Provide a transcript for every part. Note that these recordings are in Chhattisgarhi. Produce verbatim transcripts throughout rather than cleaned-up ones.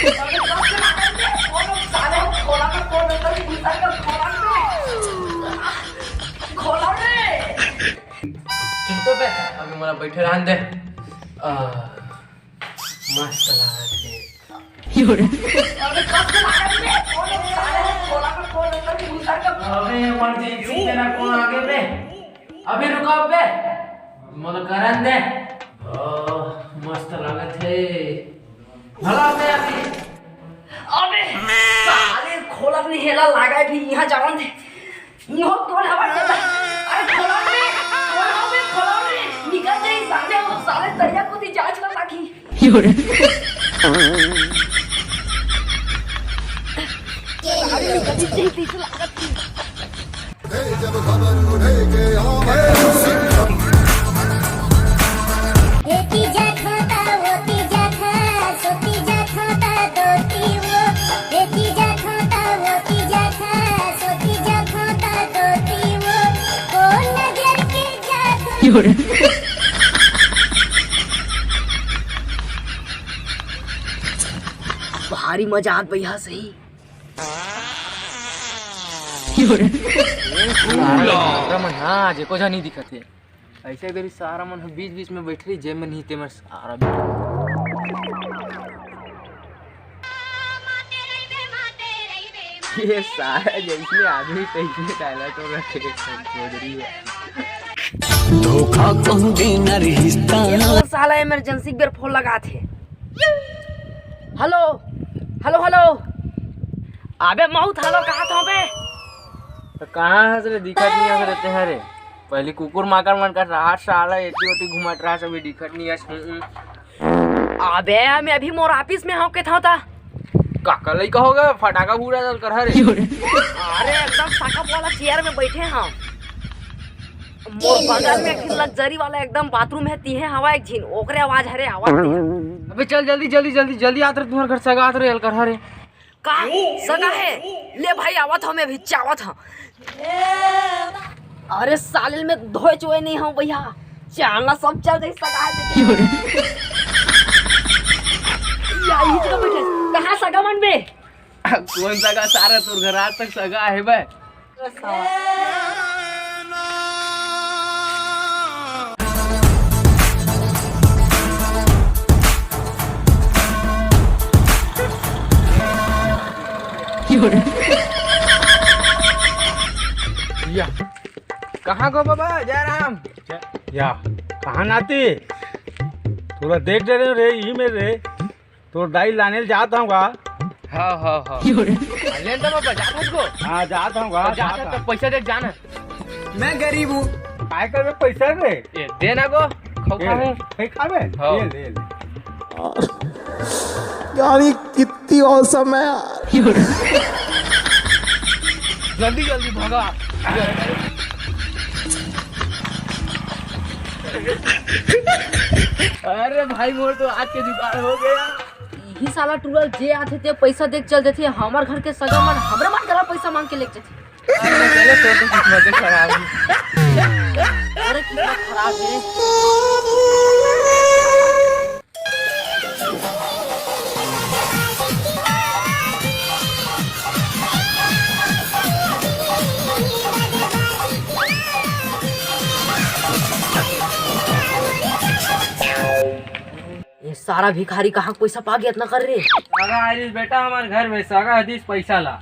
अबे, कब से लागत हे? कौन साले हो? खोला ना, कौन अंदर घुसा के खोला ना। खोला रे। चुप तो बे, अभी मोला बैठे रहन दे। आ, मस्त लागत हे। अबे, कब से लागत हे? कौन साले हो? खोला ना, कौन अंदर घुसा के। अबे, emergency देना कौन आगे बे? अबे रुका बे, मोला करन दे। ओ, मस्त लागत हे। भला बे अभी। अबे, साले खोलत नहीं हे ला, लागे भी यहाँ जावन दे। इहो कौन हवा खोला? अरे खोला बे, खोला बे, खोला बे। निकल जाई साले, वो साले दरिया कोती जांच कर ताकि। भारी मजा आत भैया, सही। सारा मन, हाँ, जेको झा नहीं दिखत हे। ऐसे करी सारा मन ह बीच बीच में बैठ रही, जे मन ही ते मन सारा। ये सारा जैसे आदमी तैसे डायलॉग तो रखे, चौधरी है। धोखा कहूँ देना रिश्ता। ये कौन साला इमरजेंसी बेर फोन लगात हे? Hello, hello, hello. अबे मौत, हेलो, कहाँ था बे? तो कहाँ हस रे? दिखत नहीं हस रे तेहरे। पहली कुकुर माकर मन का रहा साला, एती ओती घुमत रहा, सभी दिखत नहीं हस। हम्म। अबे मैं अभी मोर ऑफिस में हूँ, के था ता। काका लइका होगा, फटाका उड़ा दल कर हरे। अरे एकदम साकअप वाला चेयर में बैठे हम। मोर बगल में एक लग्जरी वाला एकदम बाथरूम है, तीहे हवा एक झिन, ओकरे आवाज हरे, आवाज दे। अबे चल जल्दी, जल्दी, जल्दी, जल्दी आत रे, तुम्हारे घर सगा आत रे, एल कर हरे। का सगा है? ले भाई, आवत हूँ मैं, अभी चावत हूँ। अरे साले, मैं धोए चोए नहीं हूँ भैया, चालना सब चल जाई सगा है। या, ये जगह बैठे, कहाँ सगा मन बे? कौन सगा सारा, तोर घर आज तक सगा है बे? या, कहाँ गो बाबा जयराम? या, कहाँ नाती? तोला देख डरे रे, यही में रे। तोर दाई लाने ल जात हूँ गा। हाँ, हाँ, हाँ। ले तो बाबा, जात हस गो। हाँ, जात हूँ गा, तो जात जात हस तो हूँ। पैसा दे जाना। मैं गरीब हूँ। काय करबे पैसा रे? ए, दे ना गो, खाऊ ए, खाऊं। नहीं खाबे? हाँ। ले, ले, ले। यार, ये कितनी औसम है यार। जल्दी, जल्दी भागा। अरे भाई, मोर तो आज के जुगाड़ हो गया। यही साला टूरा ल जे आथे ते पैसा देख चल देथे, हमर घर के सगा मन हमरे मन करा पैसा मांग के लेके जाथे। अरे चलो, तो, तो किस्मत खराब है। अरे कितना खराब है। ये सारा भिखारी कहाँ पैसा पा गया इतना कर रे? सगा आइस बेटा, हमारे घर में सगा हदीस पैसा ला।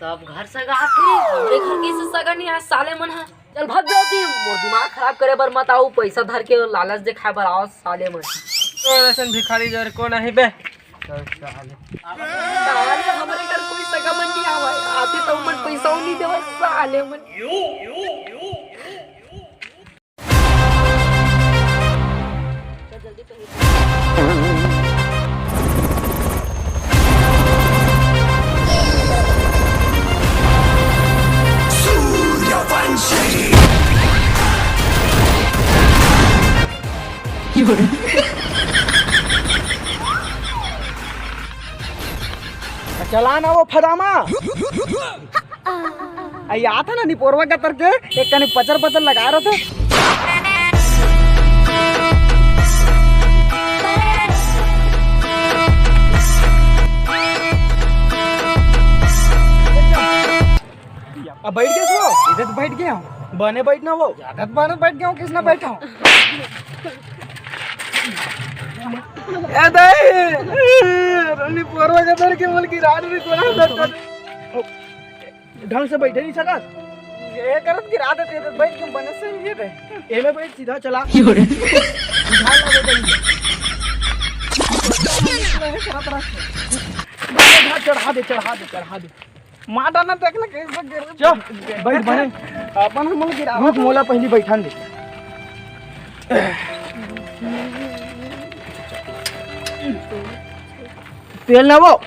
सब घर सगा आथे, हमरे घर कैसे सगा नहीं आय साले मन ह। चल भाग जाओ तुम, मोर दिमाग खराब करे बर मत आओ, पैसा धर के लालच दिखाए बर आओ साले मन। तोर असन भिखारी जर को नहीं बे। चल साले। साले हमरे घर कोई सगा मन नहीं आवे, आथे तो मन पैसा नहीं देवे साले मन। चला ना वो फदामा। अई आता ना निपोरवा के तरके, एक कनी पचर पचर लगा रहा था। अब बैठ गेस वो? इधर तो बैठ गया हूँ। बने बैठ ना वो। ज्यादा तो बने बैठ गया हूँ, किसने बैठा हूँ? ए दाई, रोनी पोरवा के धर के मोल गिरा दे, कोना दर कर। ढंग से बैठे नहीं सकत। ये करत गिरा देते तो बैठ के बने से ये दे। एमे बैठ सीधा चला। क्यों रे? ध्यान लगे कहीं। चढ़ा दे, चढ़ा दे, चढ़ा दे। माटा ना देखना कैसे गिर। चल, बैठ बने। अपन हम गिरा। रुक, मोला पहली बैठान दे। तेल ना वो।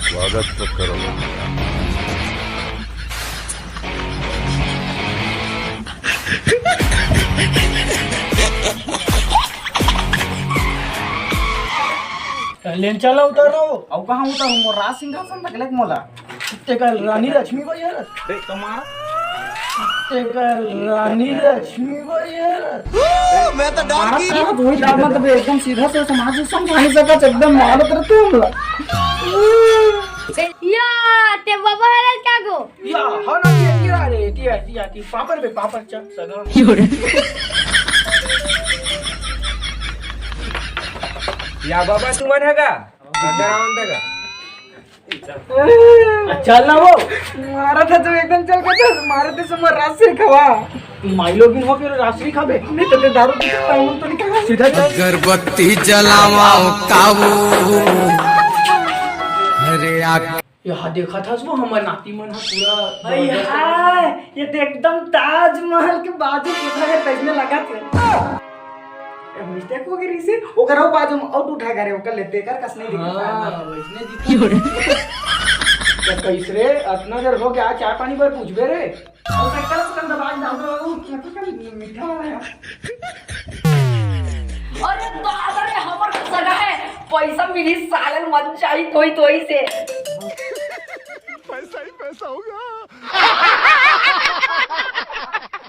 स्वागत तो करो। लेन चला उतर रहो। अउ कहाँ उतरूँ? मोर राज सिंहासन तक लेक मोला। तेकर रानी लक्ष्मी बड़ी हरस। तेकर रानी लक्ष्मी बड़ी हरस। मैं तो डर गई। वही दादा, मतलब, एकदम सीधा से समाज समझा नहीं सकत, एकदम मारत रहते हम लोग। या, ते बाबा हरस का गो? या, हो ना, ये, ये, अरे, ये, ये, ये, पापड़ बे, पापड़, चल, सगा। या बाबा, तुमन ह का? अंदर आओ, अंदर का। चल ना वो। मारा था तो एकदम चल के चल, मारे थे समर राशि खवा। माई लोग हो के राशि खाबे। नहीं तो ते दारू पी सकता हूँ, तो नहीं खाऊंगा। सीधा चल। अगरबत्ती जलावा काबू। अरे आ यहा देखा था वो हमर नाती मन ह पूरा अरे जबरदस्त। हाय, ये तो एकदम ताजमहल के बाजू उठा के तैसने लगा थे। ए, मिस्टेक हो गई रीसे, ओकर हो बाजू में आउट उठा करे, ओकर लेते कर कस नहीं दिखता हाँ, है। वैसने दिखता। तो कैस रे, अतना देर हो गया, चाय पानी बर पूछबे रे? और शक्कर, शक्कर दबा के डाल दो, मीठा वाला है। अरे दादा रे, हमर सगा है, पैसा मिली सालन मन चाहिए कोई तो ही से। पैसा ही पैसा होगा।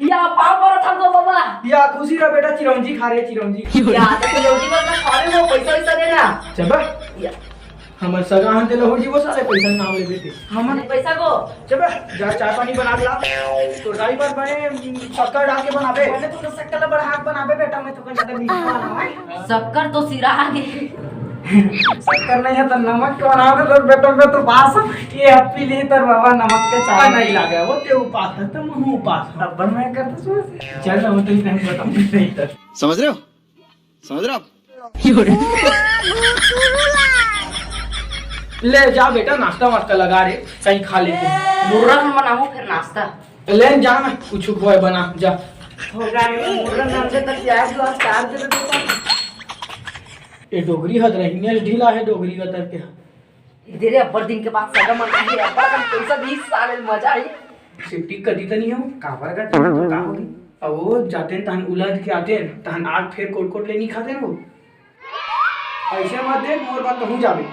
या पाँव परत हन तो बाबा। या खुशी रह बेटा, चिरौंजी खा रे, चिरौंजी। या तो चिरौंजी बस ना खावे हो, पैसा वैसा देना। चबा। या। हमर सगा हन ते लहुर जी वो साले पैसा नाम ले देते। हमन पैसा को। चबा, जा चाय पानी बना ला। तो ड्राइवर बने शक्कर डाल के बनाबे। मैंने तो शक्कर ला बड़ा हाथ बनाबे बेटा, मैं तो कहीं ज्यादा मीठा बनाऊं। शक्कर तो सिरा गे। शक्कर नहीं है तो नमक के बना दे तो बेटा, मैं तो पास हूँ। ये अब पी ली तो बाबा नमक के चाय नहीं लागे, वो ते उपास है, तुम हूँ उपास हो। अब मैं करता सोच। चल ना, वो तो ही टाइम बताऊँ नहीं तो। समझ रहे हो? समझ रहे हो आप? ले जा बेटा, नाश्ता वास्ता लगा रे, कहीं खा लेते हैं। मुर्रा हम बनाऊं फिर नाश्ता। ले जा ना, कुछ खोए बना जा। हो गया, मुर्रा नाम से तक प्याज लो, चार दे दो। ये डोगरी हद रही, नेस ढीला है डोगरी का तरफ के। इधर ही अब्बड़ दिन के बाद सगा मन आए, अब्बड़ कन पैसा बीस साल में मजा आई। सिफ्टी कदी तनी हो। काबर का तनी तो का होगी? अब वो जाते हैं तहन उलद के आते हैं, तहन आग फेर कोट कोट ले नहीं खाते हैं वो। ऐसे मत देख, मोर बात कहूँ जाबे।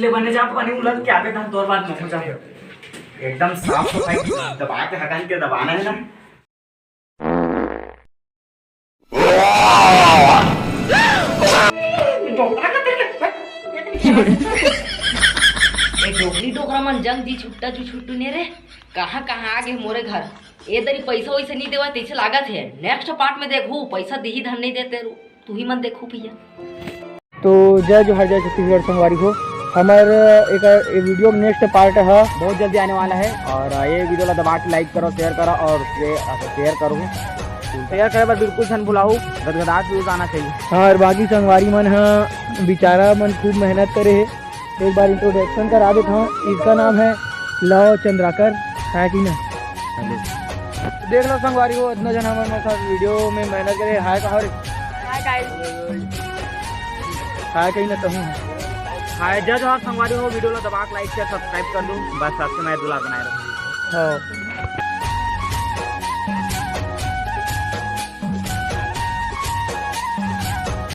ले बने जा, बने उलद के आते तहन तोर बात कहूँ जाबे। एकदम साफ सफाई दबा के हटान के दबाना है ना। ए डोकरी डोकरा मन जंग जी छुट्टा चु छुट्टू ने रे, कहाँ कहाँ आ गे मोरे घर। ए दरी पैसा वैसा नहीं देवा तैसे लागत है। नेक्स्ट पार्ट में देखू पैसा दिही धन नहीं देते रू, तू ही मन देखू भैया। तो जय जोहार, जय छत्तीसगढ़ संगवारी हो। हमर एक, एक वीडियो नेक्स्ट पार्ट ह बहुत जल्दी आने वाला है और ये वीडियो ला दबा के लाइक करो, शेयर करो और शे-, शेयर करो। शेयर करे बर बिल्कुल झन भुलाहू, गदगदात व्यूज आना चाहिए। हाँ, और बाकी संगवारी मन ह बेचारा मन खूब मेहनत करे हे। एक बार इंट्रोडक्शन करा देता हूँ, इसका नाम है लव चंद्राकर, है कि ना? देख लो संगवारी हो, इतना जन हमारे साथ वीडियो में मेहनत करे। हाय कहा रे। Hi guys. हाय कहीं ना कहूँ। हाय जय जोहार संगवारी हो, वीडियो ला दबा के लाइक शेयर सब्सक्राइब कर दो, बस सबसे मैं दुलार बनाए रखो। हाँ।